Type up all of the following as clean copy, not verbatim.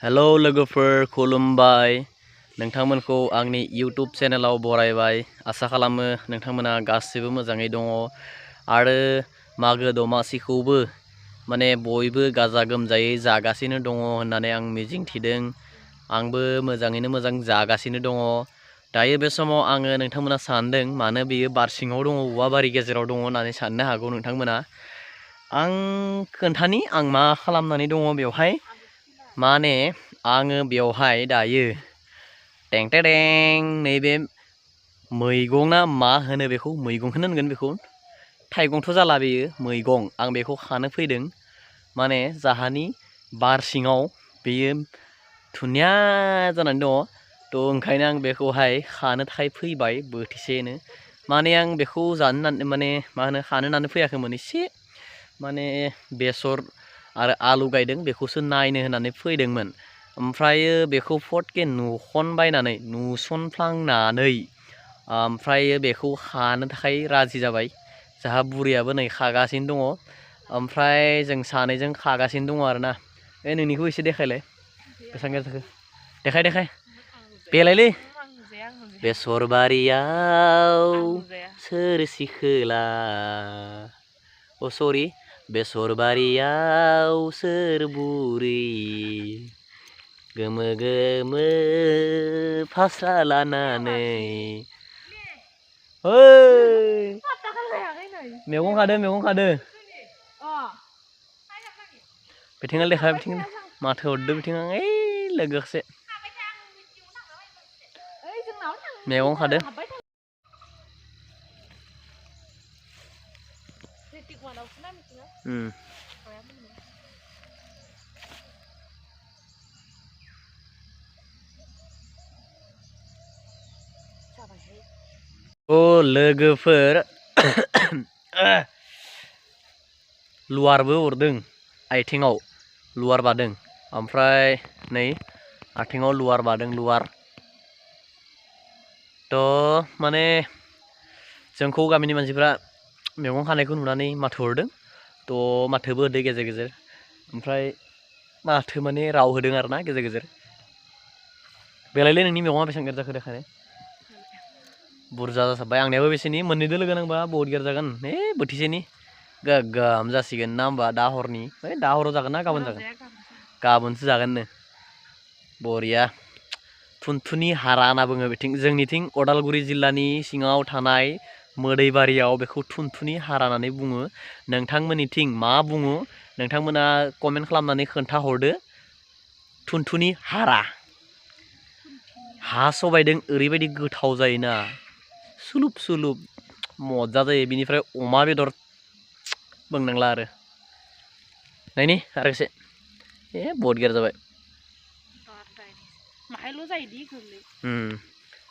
Hello लोगोफोर खुलुमबाय नोंथांमोनखौ आंनि YouTube चेनेलाव बरायबाय आसा खालामो नोंथांमोना गासिबो मोजाङै दङ आरो मागो दमासिखौबो माने बयबो गाजा गोमजायै जागासिनो दङ होननानै आं मिजिंथिदों आंबो मोजाङैनो मोजां जागासिनो दङ दायो बे समाव आङो नोंथांमोना सानदों मानो बेयो बारसिङाव दङ औवाबारि गेजेराव दङ होननानै साननो हागौ नोंथांमोना आं खोन्थानि आं मा खालामनानै दङ बेवहाय माने आङो बेवहाय दायो टें टें नैबे मैगंना मा होनो बेखौ मैगंखौनो होनगोन बेखौ थाइगंथ' जाला बेयो मैगं आं बेखौ खानो फैदों माने जाहानि बार सिङाव बेयो धुनिया जानानै दङ थ' ओंखायनो आं बेखौहाय खानो थाखाय फैबाय बोथिसेनो माने आं बेखौ जानो होननानै माने मा होनो खानो होननानै फैयाखैमोन एसे माने बेसर आरो आलु गायदों बेखौसो नायनो होननानै फैदोंमोन ओमफ्रायो बेखौ फटके नुसनफ्लांनानै ओमफ्राय बेखौ खानो थाखाय राजि जाबाय जाहा बुरियाबो नै खागासिनो दङ ओमफ्राय जों सानैजों खागासिनो दङ आरोना नोंनिखौ एसे देखायलाय बेसेबां जाखो देखाय बेलायलै बेसर बारियाव सोर सिखोला अ सरि बेसर बारियाव सोर बुरि गोमो गोमो फास्रा लानानै ओइ मैगं खादो बिथिं देखा बिथिं माथो हरदो बिथिं आं ओइ लोगोसे मैगं खादो अ लोगोफोर लुवारबो अरदों आथिङाव लुवार बादों ओमफ्राय नै आथिङाव लुवार बादों लुवार थ' माने जोंखौ गामिनि मानसिफ्रा मैगं खानायखौ नुनानै माथो हरदों थ' माथोबो होदो गेजेर गेजेर ओमफ्राय माथो माने राव होदों आरोना गेजेर गेजेर बेलायलै नोंनि मैगङा बेसेबां गेदेर जाखो देखायनाय बुरजा जासाबबाय आंनियाबो बेसेनि मोननैदो लोगो नांबा बहुत गेदेर जागोन बोथिसेनि गोगोम जासिगोन ना होमबा दा हरनि दा हराव जागोन ना गाबोन जागोन गाबोनसो जागोननो बरिया थुनथुनि हारा होनना बुङो बिथिं जोंनिथिं अदालगुरि जिल्लानि सिङाव थानाय मोदैबारियाव बेखौ थुनथुनि हारा होननानै बुङो नोंथांमोननिथिं मा बुङो नोंथांमोना कमेन्ट खालामनानै खोन्थाहरदो थुनथुनि हारा हा सबायदों ओरैबायदि गोथाव जायोना सुलुब सुलुब मजा जायो बिनिफ्राय अमा बेदर बुंनांला आरो नायनि आरो एसे बहुत गेदेर जाबाय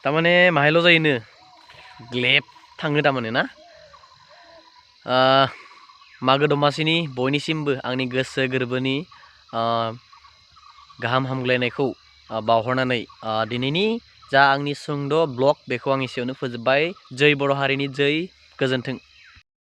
थारमाने माहायल' जायोनो ग्लेब थाङो तारमाने ना मागो दमासिनि बयनिसिमबो आंनि गोसो गोरबोनि गाहाम हामग्लायनायखौ बावहरनानै दिनैनि जा आंनि सुंद' ब्लग बेखौ आं एसेयावनो फोजोबबाय जै बर' हारिनि जै गोजोन्थों।